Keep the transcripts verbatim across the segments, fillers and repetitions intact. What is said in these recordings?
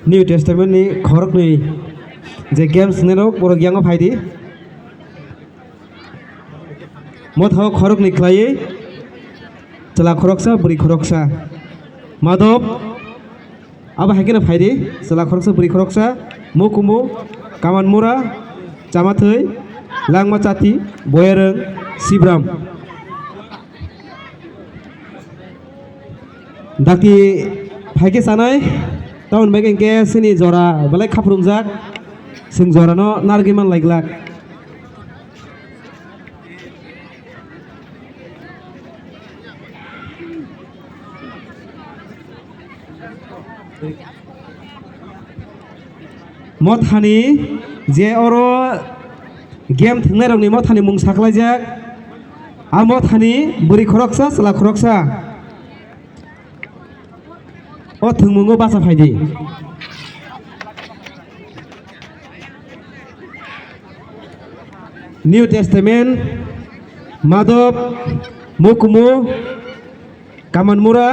New Testament ni khoroknwi je games ni rok borok yango phaidi. Motha o khoroknwi khlaiwi chwla khoroksa, bwrwi khoroksa. Madop, abo hai kheno phaidi, chwla khoroksa, bwrwi khoroksa, Mukumu, Kamanmura, Chamathwi, Langmachati, Boyarwng, Sibram. Dakti phaikhe chanai, tamoni bagwi hinkhe chini jora belai khaphrungjak, chwng jorano narwgwi manlaiglak. Mothani je oro game thwngnairokni mothani mung saklaijak, a mothani bwrwi khoroksa, chwla khoroksa. O thwngmungo bacha phaidi. New Testament, Madop, Mukumu, Kamanmura,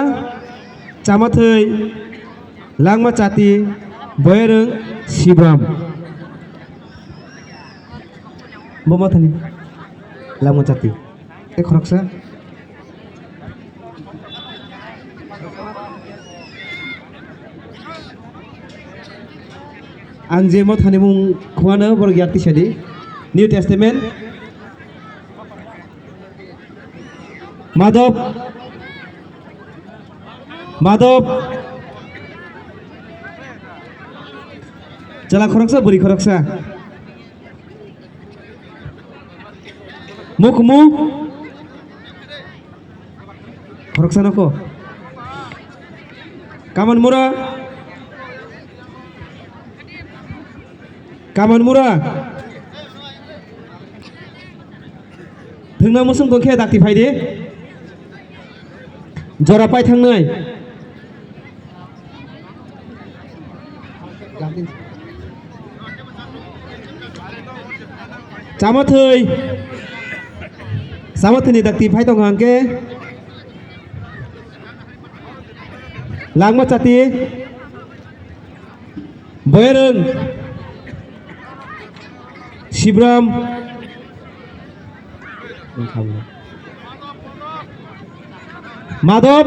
Chamathwi, Langmachati, Boyarwng, Sibram. Bo mothani Langmachati. Tei khoroksa. Ang je mothani mung khwano borok yak tisadi. New Testament. Madop. Madop. Chwla khoroksa, bwrwi khoroksa. Mukumu. Khoroksa noko. Kamanmura. Kamanmura. Thwngna muchung tongkhe dakti phaidi. Jora pai thangnai. Chamathwi. Chamathwini dakti phai tongkha hwnkhe. Langmachati. Boyarwng. Sibram. Madop.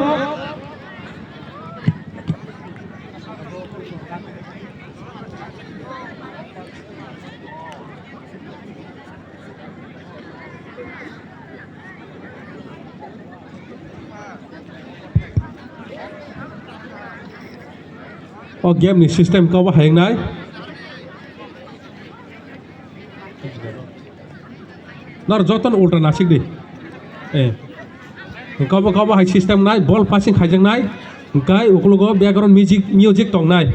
O game ni system kobo hayungnai. Nor jotono ulta nasik di. Eh. Kobo kobo hai system nai, ball passing khaijaknai. Hwnkhe ukologo background music, music tongnai.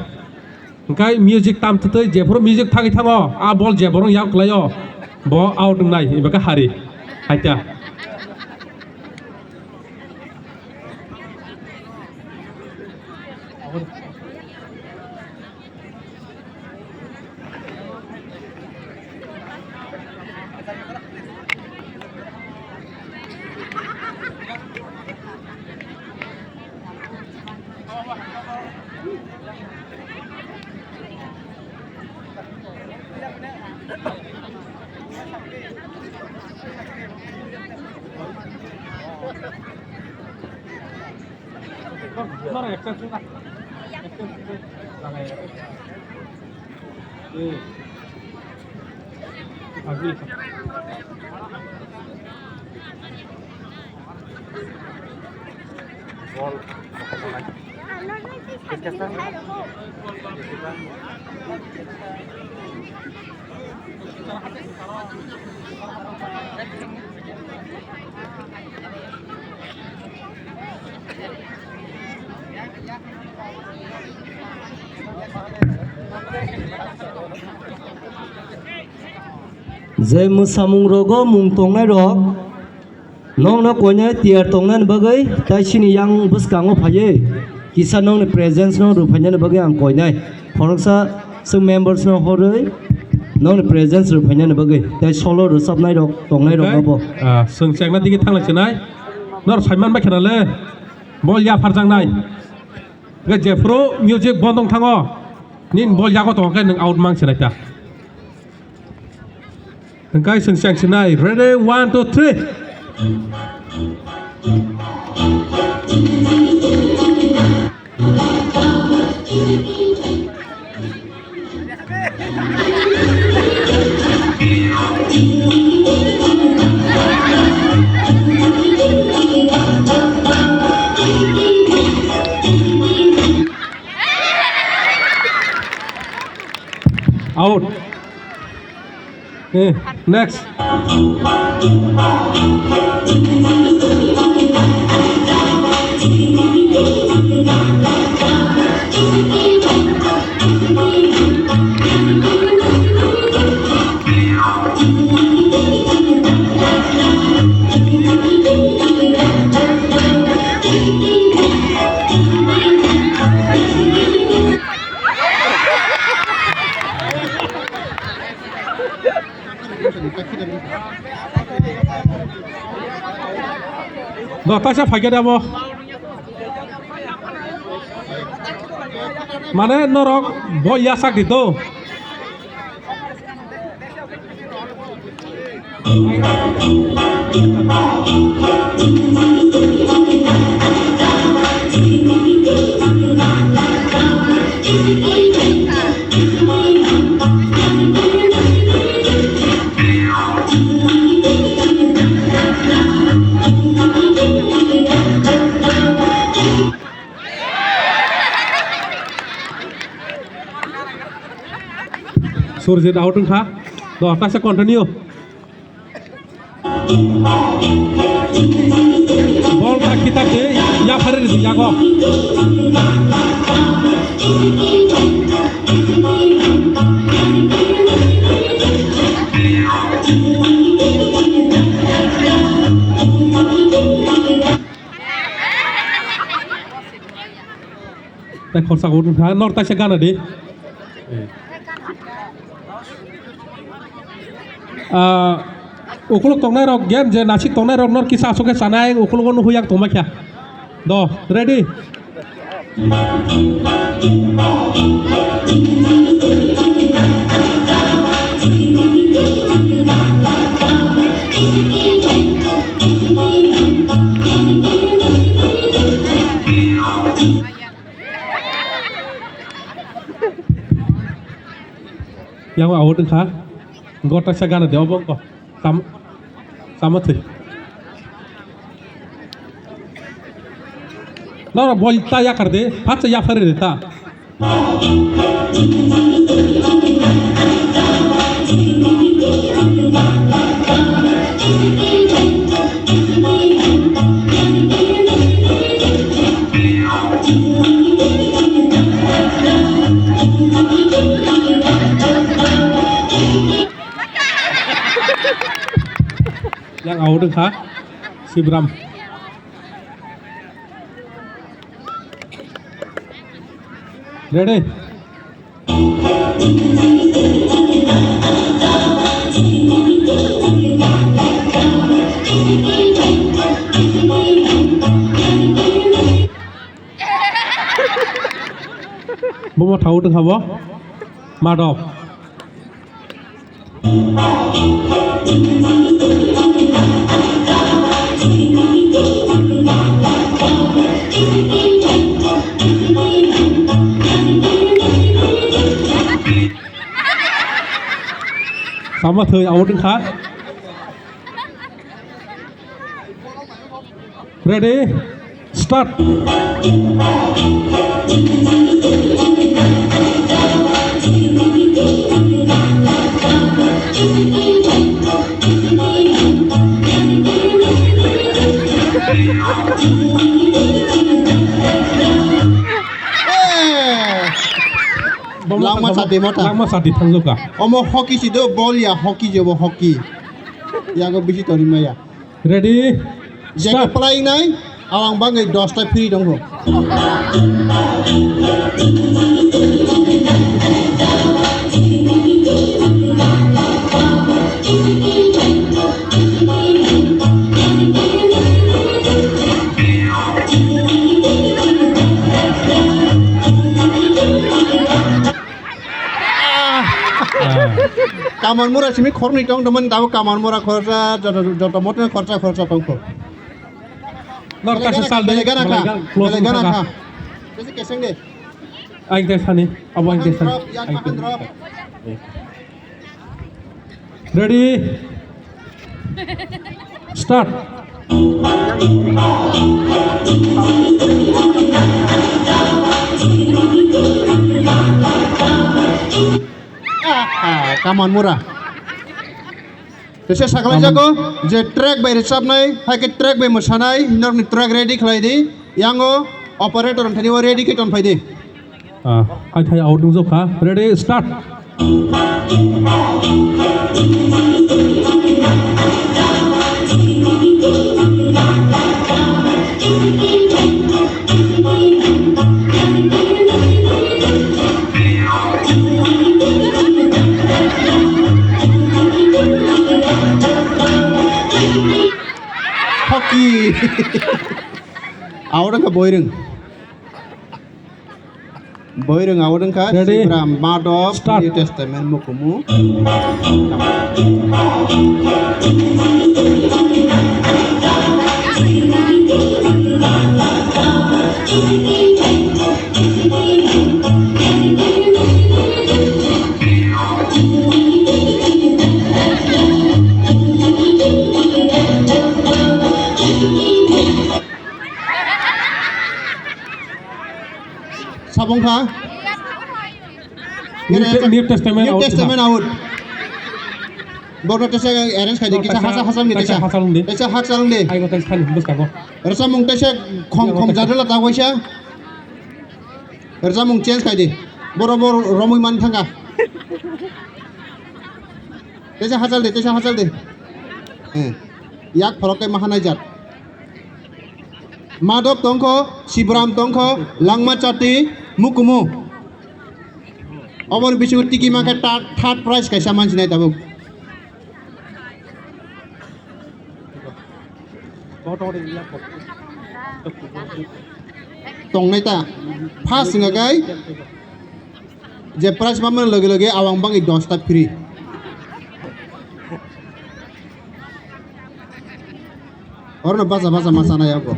Hwnkhe music tam twtwi jephuru music thangwi thango, a ball je borok yak kwlaio, bo out wngnai, eba khe hari. Haita. Je mwsamung rogo mung tongnai rok nokno koinai tiyar tongnani bagwi tai chini yang bwskango phaiwi kisa nokni presence no rwphainani bagwi ang koinai khoroksa chwng members no horwi Nokni presence rok phainani bagwi tei solo rwchapnai rok tongnai rok Tei, no bo. Ah, chwng chengna digi thanglai chinai. Nor saiman bai khana le. Bol ya pharjang nai. Ga jephuru music bondong thango. Nin bol yago tongo khe nwng out mang chinai ta. Hingkai chwng cheng chinai. Ready, one, two, three. Out. Eh, next. Do, taisa phaikhe de abo. Mane norok bo yasak di do. Surjit out wngkha. Do, taisa continue. Bol ta kita ke, ya phari ri yago. Tei khorsa hor wngkha, nor taisa gana di. Ah, ukuluk tongnai rok, game je nasik tongnai rok nor kisa aswk khe chanai, ukuluk o nuhwi yang tongma kha. Do, ready? Yang out wngkha. Gota sa gana de obo ko. Sam, sama thwi. Nora bol ta yakar de, phatsa yaphar de ta. Yang out wngkha Sibram. Ready? Bomo thaud wngkha bo. Madok. Sama thwi out wngkha. Ready, start. Langma sadi mota. Langma sadi thangjokha. Omo hockey si do, bol ya hockey je bo hockey. Yago bisi tori maya. Ready? Jeka start. Playing nai, awang bangwi dosta free dong ho. Kamal mura simi khorni tong tongmani tabuk kamal mura khorsa, joto, joto motor khorsa, khorsa tongkho. Nor kaisa sal de, belegana kha, belegana kha. Kesi keseng de. Aing te sani, abo aing te sani. Drop, yang makan drop. Ready? Start. Ah, ah, kamal mura. Tesa saklai jago, je track bai rwchapnai, hai khe track bai mwsanai, norokni track ready khlai di. Yango operator thani o ready khe tonphai di. Ah, hai thai out nung jokha. Ready, start. Hockey. Awrang ka boiring. Boirung abo wngkha Ready? Sibram Madhop, Start. New Testament mukumu. Sabong kha? New Te-, New Testament New out Testament kha. Out. Borno tesa arrange khai di, kisa hasa hasa ni tesa. Hasa lung di. Tesa hasa lung di. Ai gotai sani bwskango. Rwchapmung tesa khom khom jadala ta waisa. Rwchapmung change khai di. Boro boro romwi man thanga. Tesa hachal de, tesa hachal de. Eh. Yak pholok tei mahanai jat. Madhop tongkho, Sibram tongkho, Langma Chati, Mukumu. Oboni bisingo tiki mankhe ta-, third prize kaisa mansinai tabuk. Tongnai ta. First wngkha kai. Je prize mamani loge loge awang bangwi dosta free. Orono bacha bacha ma chanai abo.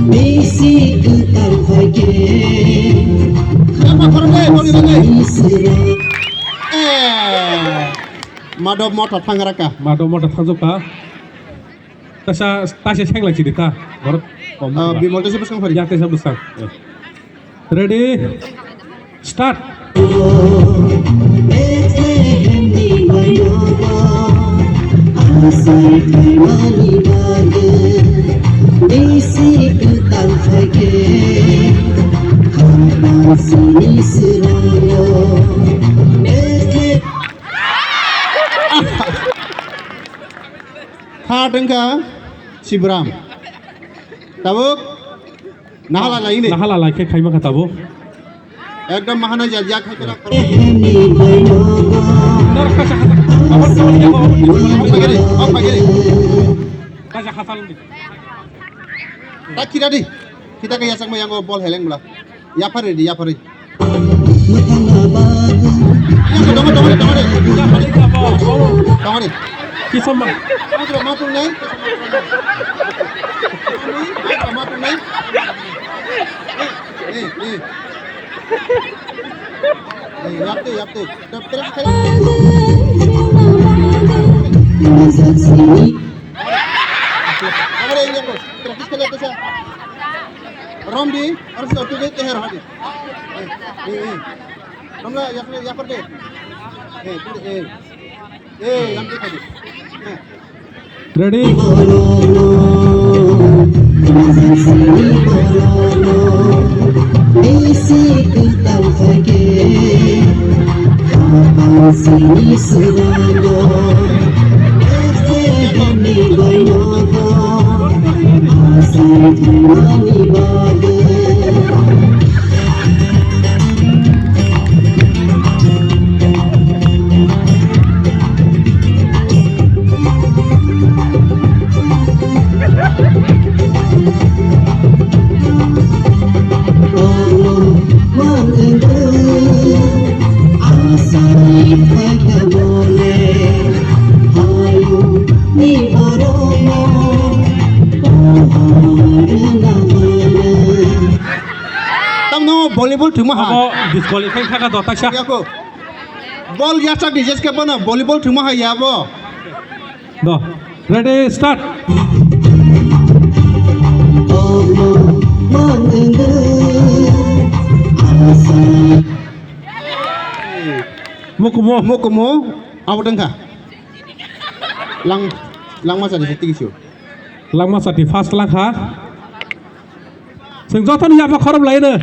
Bisi kwtal phaikhe. Apa khoroknai, boli, boli. Eh. Madhop motha thangraka. Madhop motha thangjokha. Tasa, tasa sengla chidi ta. Borok kom. Ah, Bimol tasa bwskang phari. Ya, tasa bwskang. Ready? Start. Third wngkha Sibram. Tabuk nahala lai ni. Nahala lai khe khaima kha tabuk. Ekdom mahana jat jak khai kena. Kaisa hasal ni. Ta khita di. Khita kaya sak ma yango bol heleng bla. Yapar di, yapar di. Tongode, tongode, tongode. Tongode. Kisama. Matro, matro nai. Matro nai. Eh, eh. Eh, yapte, yapte. Tap, tap, tap. Tongode, yapar. Practice kele, kesa. Romdi, harus otu de teher hadi. Eh, eh, eh. Romla, yapar, yapar de. Eh, tu, eh. Eh, yang tu tadi. Eh. Ready? Thwngma hai. Abo disqualify kha kha do taisa. Yako. Ball yachak ni jeske bono volleyball thwngma hai ya bo. Do. Ready, start. Mukumu. Mukumu. Abo dengkha. Lang, langma sari tiki siyo. Langma sati first langkha. Sing joto ni yaba khorop lai no.